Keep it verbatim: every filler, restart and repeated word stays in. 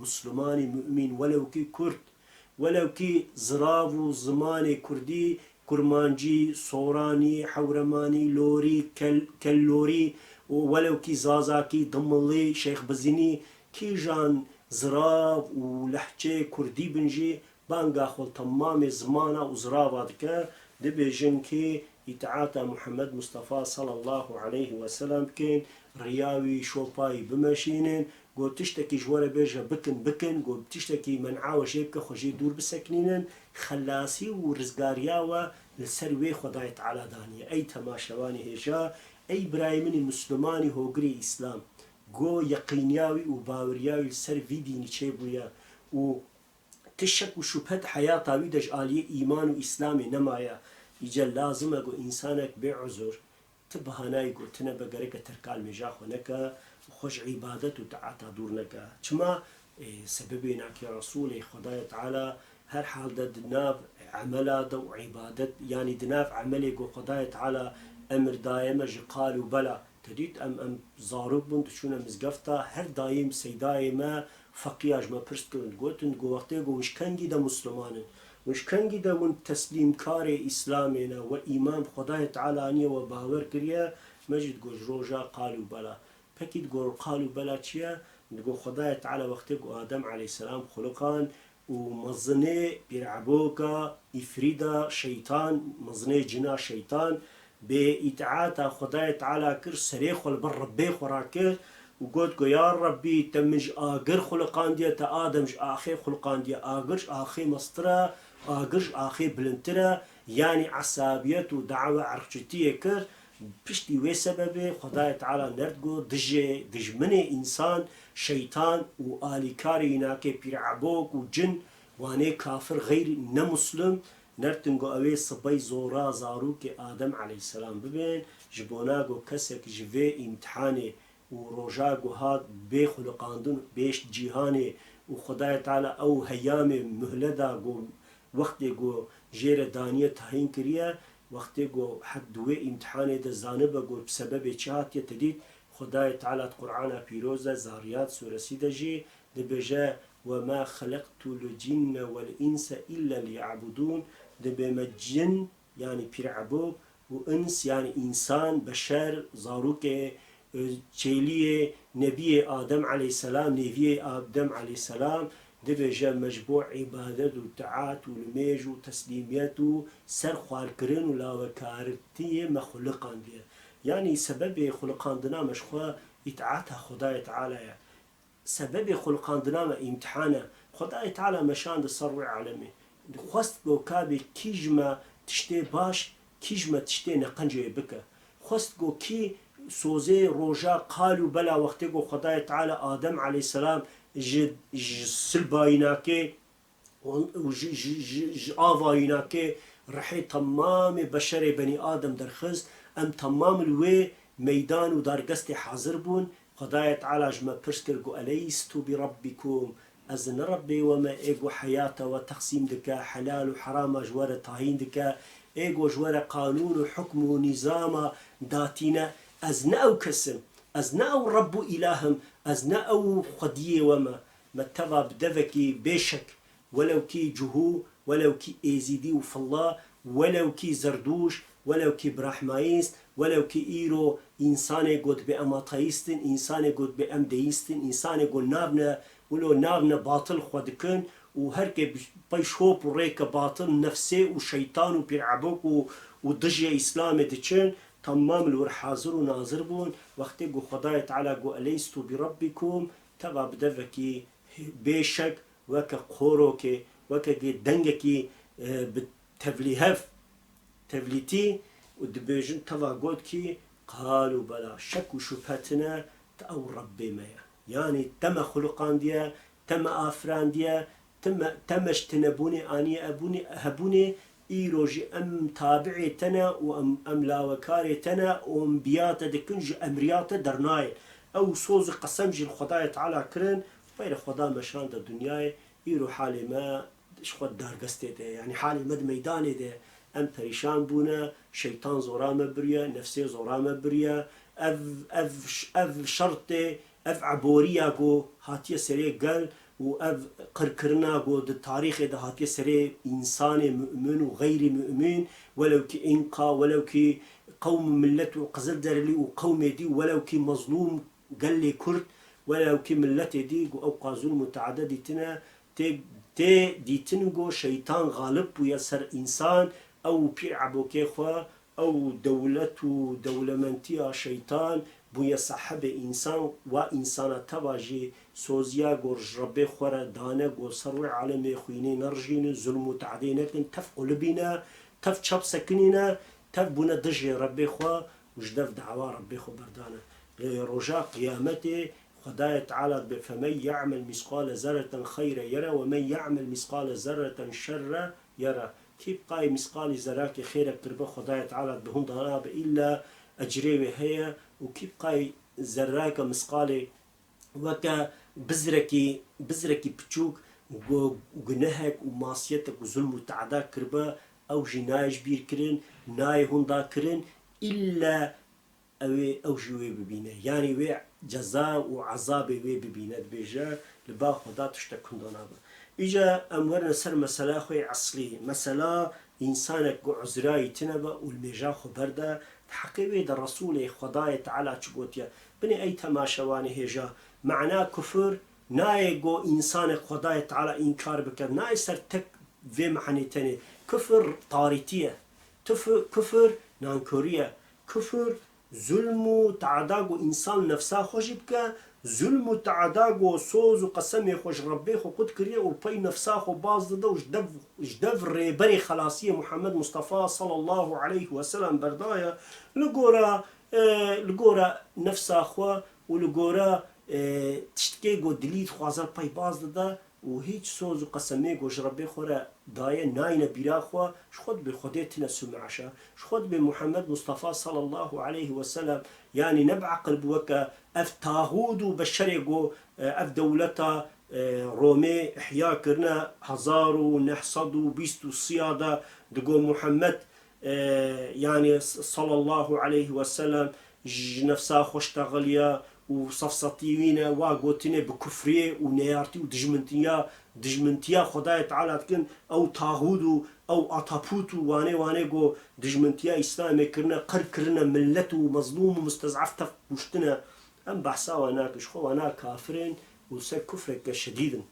Muslimanî, mumîn, welewkî kurd, welewkî zirav û zimanê kurdî, kurmancî, soranî, hewremanî, lorî, kel-, kellorî û welewkî zazakî, dimilî, şêxbizinî, kîjan zirav û lehçeyê kurdî bin jî, banga xwe li temamê zimana û zirava dike, dibêjin kî îtaata Muhammed Mustafa sallallahu aleyhi ve sellem bikin, riya wî şopayî bimeşînin, got tiştekî ji we re bêje bikin, bikin, got tiştekî men'a we jê bike, xwe jê dûr bisekinînin, xelasî û rizgariya we li ser wê Xwedayê Teala daniye. Ey temaşevanê hêja, ey birayê min ê Muslimanî hogirê Îslam, go yeqîniya wî û baweriya wî li ser vî dînî çêbûye û ti şek û şubhe di heyata wî de ji aliyê îman û Îslamê nemaye. Îca lazim e ku însanek bê uzur, ti bihanayî gotine be, gereke terka li mêja xwe neke û xwe ji îbadet û teata dûr neke. Çima? Ê, sebebê nakê Resûlê Xwedayê Teala her hal de di nav emela de û îbadet, yanî di nav emelê ku Xwedayê Teala emir daye me ji qal û bela. Te dît em, em zarok bûn, diçûne mizgefta, her daîm seydayê me, feqîya ji me pirs kirin, digotin, digo wextê ku hûn ji kengî de Musliman in, hûn ji kengî de hûn teslîmkarê Îslamê ne, we îman bi Xwedayê Teala aniye, we bawer kiriye, me jî digo ji roja qal û bela. Pekî digo qal û bela çi ye? Digo Xwedayê Teala wextê ku Adem aleyhisselam xuliqan, û mezinê pîreboka îfrîda şeytan, mezinê cina şeytan, bê îtaata Xwedayê Teala kir, serê xwe li ber Rebbê xwe rakir û got ku, ya Rebbî, te min ji agir xuliqandiye, te Adem ji axê xuliqandiye, agir ji axê mestir e, agir ji axê bilindtir e, yanî esabiyet û dawa irqçitiyê kir. Piştî wê sebebê Xwedayê Teala nerd got, dijê, dijminê însan, şeytan û alîkarê wî nakê pîrebok û cin, wanê kafir, xeyrî nemuslim, nertin ku ew ê sibey zora zarokê Adem aleyhisselam bibên, ji bona ku kesek ji vê îmtihanê û roja ku hat bê xuliqandin, bê cîhanê û Xwedayê Teala ew heyamê muhle da ku wextê ku jê re daniye tayîn kiriye, wextê ku hek di wê îmtihanê de zanibe ku bi sebebê çi hatiye, te dît Xwedayê Teala di Qur'ana Pîroz de, Zariyat suresî de jî dibêje, "Ve ma xeleqtul cinne vel inse illa liya'budun", dibê me cin, yanî pîrebok, û ins, yanî însan, beşer, zarokê, e, çêliyê nebiyê Adem aleyhisselam, nêviyê Adem aleyhisselam, dibêje me ji bo îbadet û taat û limêj û teslîmiyet û serxwarkirin û lawekartiyê me xuliqandiye. Yanî sebebê xuliqandina me ji xwe îtaata Xwedayê Teala ye. Sebebê xuliqandina me îmtihan e. Xwedayê Teala me şande ser wê alemê. Xwest ku kabê kî ji me tiştê baş, kî ji me tiştê neqencê bike. Xwest ku kî sozê roja qal û bela wextê ku Xwedayê Teala Adem aleyhisselam ji, ji silbayînakê û ji, ji, ji, ji avayînakê rihê temamê beşerê benî Adem derxist, em temam li wê meydan û dargestê hazir bûn. Xwedayê Teala ji me pirs kir, got, "Eleystu bi Rabbikum? Ez ne Rebbê we me, ê got heyata we texsîm dike, helal û herama ji we re tayîn dike, ê got ji we re qanûn û hukm û nîzama datîne? Ez ne ew kes im, ez ne ew Rebb û Îlah im, ez ne ew Xwediyê we me." Me teva bi devekî bêşek, welewkî cihû, welewkî êzîdî û filla, welewkî zerdûş, welewkî brahmayîst, welewkî îro însanê got bê em ateîst in, însanê got bê em deîst in, însanê got navne, wilo navne batil xwe dikin û her kê bi pey şop û rêke batil, nefsê û şeytan û pîrebok û, û dijê Îslamê diçin, temam li wir hazir û nazir bûn. Wextê ku Xwedayê Teala got, "Eleystu bi Rabbikum", teva bi devekî bêşek, weke qorokê, weke dengekî, e, bi tevlîhev, tevlîtî û dibêjin teva got kî, "Qal û bela, şek û şubhe tine, te ew Rebbê me ye." Yanî te me xuliqandiye, te me afirandiye, te me, te me ji tinebûnê aniye ebûnê, hebûnê, îro jî em tabi'ê te ne û em, em lawekarê te ne û em biya te dikin, ji emriya te dernayên. Ew soz û qesem jî li Xwedayê Teala kirin, peyre Xweda me şande dinyayê, îro halê me ji xwe di dargestê de ye. Yanî halê me di meydanê de ye. Em perîşan bûne, şeytan zora me biriye, nefsê zora me biriye. Ev, ev, ev şertê, ev eboriya ku hatiye serê gel, û ev qirkirina ku di tarîxê de hatiye serê însanê mu'min û xeyrî mu'min, welew kî Înqa, welew kî qewm û millet û Qizilderili û qewmê dî, welew kî mezlûm gelê Kurd, welew kî milletê dî, ku ew qas zulm û teade dîtine, tê, tê dîtin ku şeytan xalib bûye ser însan, ew pîr ebokê xwe, ew dewlet û dewlementiya şeytan bûye sahibê însan, wa însana teva jî soziya ku ji Rebbê xwe re dane ku ser wê alemê xwînê nerijînin, zulm û teadê nekin, tev qulibîne, tev çap sekinîne, tev bûne dijê Rebbê xwe û ji dev dawa Rebbê xwe berdane. Lê roja qiyametê Xwedayê Teala dibe, "Femen ya'mel misqale zerreten xeyre yere ve men ya'mel misqale zerreten şerre yere." Kî bi qayî misqalî zerrakê xêrek kiribe, Xwedayê Teala dibe hûn dana be, îlla ecrê wê heye û kî bi qayî zerrake misqalê weke bizrekî, bizrekî piçûk gu-, gunehek û masiyetek û zulm û teada kiribe, ew jî nayê ji bîr kirin, nayê hûn da kirin, îlle ew ê, ew jî wê bibîne. Yanî wê ceza û ezabê wê bibîne, dibêje, li ba Xweda tiştek hûn da nabe. Îca em werine ser mesela xwe yê eslî. Mesela însanek ku uzrayî tine be û li mêja xwe berde, di heqê wê de Resûlê Xwedayê Teala çi gotiye? Binê ey temaşevanê hêja, mana kufir nayê ku însanek Xwedayê Teala înkar bike, nayê ser tek vê mehanê tenê. Kufir tarîtî ye. Tufi-, kufir nankorî ye. Kufir zulm û teada ku însan nefsa xwe jî bike, zulm û teada ku soz û qesemê xwe ji Rebbê xwe qut kiriye û pey nefsa xwe baz dide û ji dev, ji dev rêberê xelasiyê Muhammed Mustafa sallallahu aleyhi ve sellem berdaye, li gora, e, li gora nefsa xwe û li gora, e, tiştikê ku dilî dixwaze pey baz dide, û hîç soz û qesemê ku ji Rebbê xwe re daye nayne bîra xwe, ji xwe dibê Xwedê tine sûmeaşa, ji xwe dibê Muhammed Mustafa sallallahu aleyhi ve sellem, yanî ne bi eqil bû weke ev taxûd û beşerê ku, e, ev dewleta, e, Romê ihya kirine hezar û neh sed û bîst û sê ya de, digo Muhammed e, yanî s-, sallallahu aleyhi ve sellem ji nefsa xwe ştexiliye û sefsetî wî ne, wa gotinê bi kufriyê û neyartî û dijmintiya, dijmintiya Xwedayê Teala dikin, ew taxûd û ew atapût û wanê wanê ku dijmintiya Îslamê kirine, qir kirine, millet û mezlûm û mustez'ef tev kuştine. Em behsa wan nakin, ji xwe wana kafir in û ser kufreke şedîd in.